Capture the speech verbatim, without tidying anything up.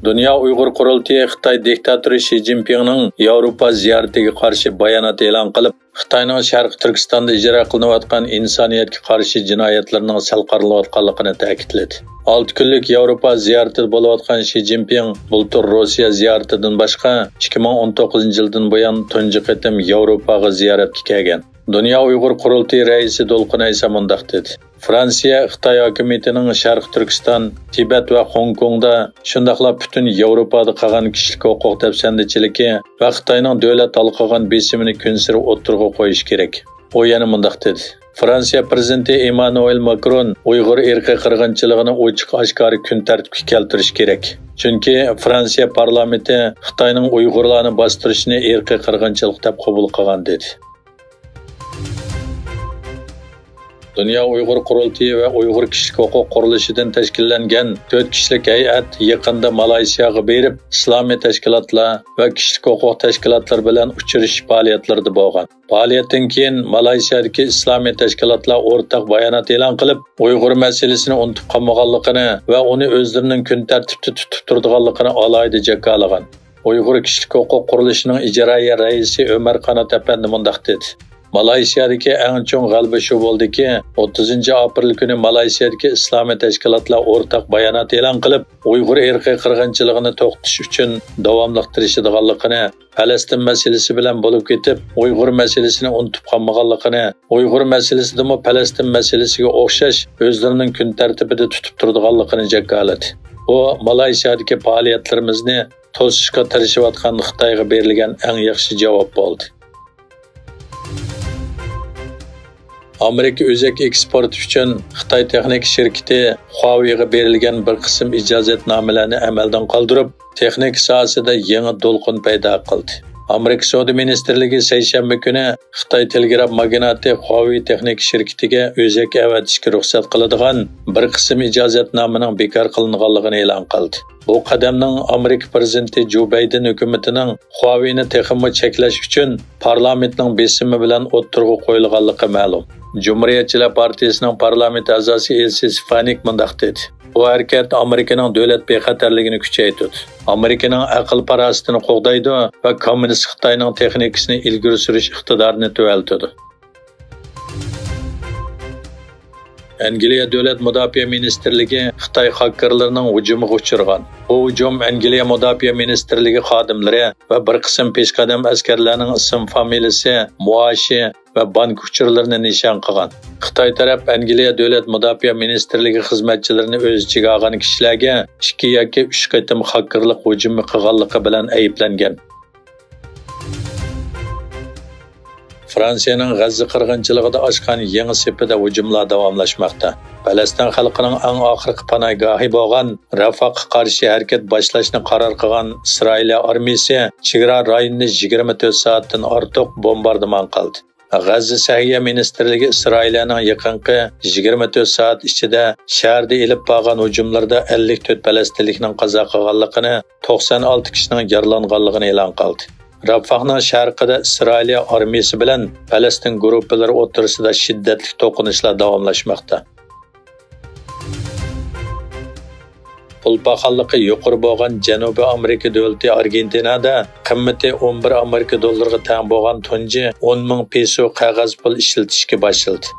دۇنيا ئۇيغۇر قۇرۇلتىيى خىتاي دىكتاتورى شى جىنپىڭنىڭ ياۋروپا زىيارىتىگە قارشى بايانات ئېلان قىلىپ، خىتاينىڭ شەرقىي تۈركىستاندا ئىجرا قىلىنىۋاتقان ئىنسانىيەتكە قارشى جىنايەتلىرىنىڭ سەل قارىلىۋاتقانلىقىنى تەكىتلىدى. ئالتە كۈنلۈك ياۋروپا زىيارىتىدە بولۇۋاتقان شى جىنپىڭ بۇلتۇر روسىيە زىيارىتىدىن باشقا، ئىككى مىڭ ئون توققۇزىنچى يىلدىن بۇيان تۇنجى قېتىم ياۋروپاغا زىيارەتكە كەلگەن. دۇنيا ئۇيغۇر قۇرۇلتىيى رەئىسى دولقۇن ئەيسا مۇنداق دېدى: فرانسىيە خىتاي ھاكىمىيىتىنىڭ شەرقىي تۈركىستان، تىبەت ۋە خوڭكوڭدا، شۇنداقلا پۈتۈن ياۋروپادا قىلغان كىشىلىك ھوقۇق دەپسەندىچىلىكى ۋە خىتاينىڭ دۆلەت ھالقىغان بېسىمىنى كۈنسېرى ئوتتۇرىغا قويۇشى كېرەك. ئۇ يەنە مۇنداق دېدى: فرانسىيە پىرېزىدېنتى ئېممانۇئېل ماكرون ئۇيغۇر ئىرقىي قىرغىنچىلىقىنى ئوچۇق ئاشكارا كۈن تەرتىپكە كەلتۈرۈشى كېرەك. چۈنكى فرانسىيە پارلامېنتى خىتاينىڭ ئۇيغۇرلارنى باستۇرۇشىنى ئىرقىي قىرغىنچىلىق دەپ قوبۇل قىلغان، دېدى. دۇنيا ئۇيغۇر قۇرۇلتىيى ۋە ئۇيغۇر كىشىلىك ھوقۇق قۇرۇلۇشىدىن تەشكىللەنگەن تۆت كىشىلىك ھەيئەت يېقىندا مالايسىياغا بېرىپ، ئىسلامىي تەشكىلاتلار ۋە كىشىلىك ھوقۇق تەشكىلاتلىرى بىلەن ئۇچرىشىش پائالىيەتلىرىدە بولغان. پائالىيەتتىن كېيىن مالايسىيادىكى ئىسلامىي تەشكىلاتلار ئورتاق بايانات ئېلان قىلىپ، ئۇيغۇر مەسىلىسىنى ئۇنتۇپ قالمىغانلىقىنى ۋە ئۇنى ئۆزلىرىنىڭ كۈن تەرتىپتە تۇتۇپ تۇرىدىغانلىقىنى ئالاھىدە جاكارلىغان. ئۇيغۇر كىشىلىك ھوقۇق قۇرۇلۇشىنىڭ ئىجرائىيە رەئىسى ئۆمەر قانات ئەپەندى مۇنداق دېدى: مالايسىيادىكى ئەڭ چوڭ غەلىبە شۇ بولدىكى، ئوتتۇزىنچى ئاپرېل كۈنى مالايسىيادىكى ئىسلامىي تەشكىلاتلار ئورتاق بايانات ئېلان قىلىپ، ئۇيغۇر ئىرقىي قىرغىنچىلىقىنى توختىتىش ئۈچۈن داۋاملىق تىرىشىدىغانلىقىنى، پەلەستىن مەسىلىسى بىلەن بولۇپ كېتىپ، ئۇيغۇر مەسىلىسىنى ئۇنتۇپ قالمىغانلىقىنى، ئۇيغۇر مەسىلىسىدىمۇ پەلەستىن مەسىلىسىگە ئوخشاش ئۆزلىرىنىڭ كۈن تەرتىپىدە تۇتۇپ تۇرىدىغانلىقىنى جاكارلىدى. بۇ مالايسىيادىكى پائالىيەتلىرىمىزنى توسۇشقا تىرىشىۋاتقان خىتايغا بېرىلگەن ئەڭ ياخشى جاۋاب بولدى. ئامېرىكا ئۆزەك ئېكسپورتى ئۈچۈن خىتاي تېخنىكا شىركىتى خۇاۋېيغا بېرىلگەن بىر قىسىم ئىجازەتنامىلەرنى ئەمەلدىن قالدۇرۇپ، تېخنىكا ساھەسىدە يېڭى دولقۇن پەيدا قىلدى. ئامېرىكا سودا مىنىستىرلىكى سەيشەنبە كۈنى خىتاي تېلېگراف ماگناتى خۇاۋېي تېخنىكا شىركىتىگە ئۆزەك ئەۋەتىشكە رۇخسەت قىلىدىغان بىر قىسىم ئىجازەتنامىنىڭ بىكار قىلىنغانلىقىنى ئېلان قىلدى. بۇ قەدەمنىڭ ئامېرىكا پىرېزىدېنتى جو بايدېن ھۆكۈمىتىنىڭ خۇاۋېينى تېخىمۇ چەكلەش ئۈچۈن پارلامېنتنىڭ بېسىمى بىلەن ئوتتۇرىغا قويۇلغانلىقى مەلۇم. جۇمھۇرىيەتچىلەر پارتىيىسىنىڭ پارلامېنت ئەزاسى ئېلسى ستېفانىك مۇنداق دېدى: بۇ ھەرىكەت ئامېرىكىنىڭ دۆلەت بىخەتەرلىكىنى كۈچەيتىدۇ، ئامېرىكىنىڭ ئەقىل-پاراسىتىنى قوغدايدۇ ۋە كوممۇنىست خىتاينىڭ تېخنىكىسىنى ئىلگىرى سۈرۈش ئىقتىدارىنى تۆۋەنلىتىدۇ. ئەنگلىيە دۆلەت مۇداپىئە مىنىستىرلىكى خىتاي خاككېرلىرىنىڭ ھۇجۇمىغا ئۇچرىغان. بۇ ھۇجۇم ئەنگلىيە مۇداپىئە مىنىستىرلىكى خادىملىرى ۋە بىر قىسىم پېشقەدەم ئەسكەرلەرنىڭ ئىسىم-فامىلىسى، مۇئاشى ۋە بانكا ئۇچۇرلىرىنى نىشان قىلغان. خىتاي تەرەپ ئەنگلىيە دۆلەت مۇداپىئە مىنىستىرلىكى خىزمەتچىلىرىنى ئۆز ئىچىگە ئالغان كىشىلەرگە ئىككى ياكى ئۈچ قېتىم خاككېرلىق ھۇجۇمى قىلغانلىقى بىلەن ئەيىبلەنگەن. فرانسىيەنىڭ غەززە قىرغىنچىلىقىدا ئاچقان يېڭى سېپىدە ھۇجۇملار داۋاملاشماقتا. پەلەستىن خەلقىنىڭ ئەڭ ئاخىرقى پاناھگاھى بولغان رافاھقا قارشى ھەرىكەت باشلاشنى قارار قىلغان ئىسرائىلىيە ئارمىيىسى چېگرا رايونىنى يىگىرمە تۆت سائەتتىن ئارتۇق بومباردىمان قىلدى. غەززە سەھىيە مىنىستىرلىكى ئىسرائىلىيەنىڭ يېقىنقى يىگىرمە تۆت سائەت ئىچىدە شەھەردە ئېلىپ بارغان ھۇجۇملىرىدا ئەللىك تۆت پەلەستىنلىكنىڭ قازا قىلغانلىقىنى، توقسان ئالتە كىشىنىڭ يارىلانغانلىقىنى ئېلان قىلدى. رافاھنىڭ شەرقىدە ئىسرائىلىيە ئارمىيىسى بىلەن پەلەستىن گۇرۇپپىلىرى ئوتتۇرىسىدا شىددەتلىك توقۇنۇشلار داۋاملاشماقتا. پۇل پاخاللىقى يۇقىرى بولغان جەنۇبىي ئامېرىكا دۆلىتى ئارگېنتىنادا قىممىتى ئون بىر ئامېرىكا دوللىرىغا تەڭ بولغان تۇنجى ئون مىڭ پېسو قەغەز پۇل ئىشلىتىشكە باشلىدى.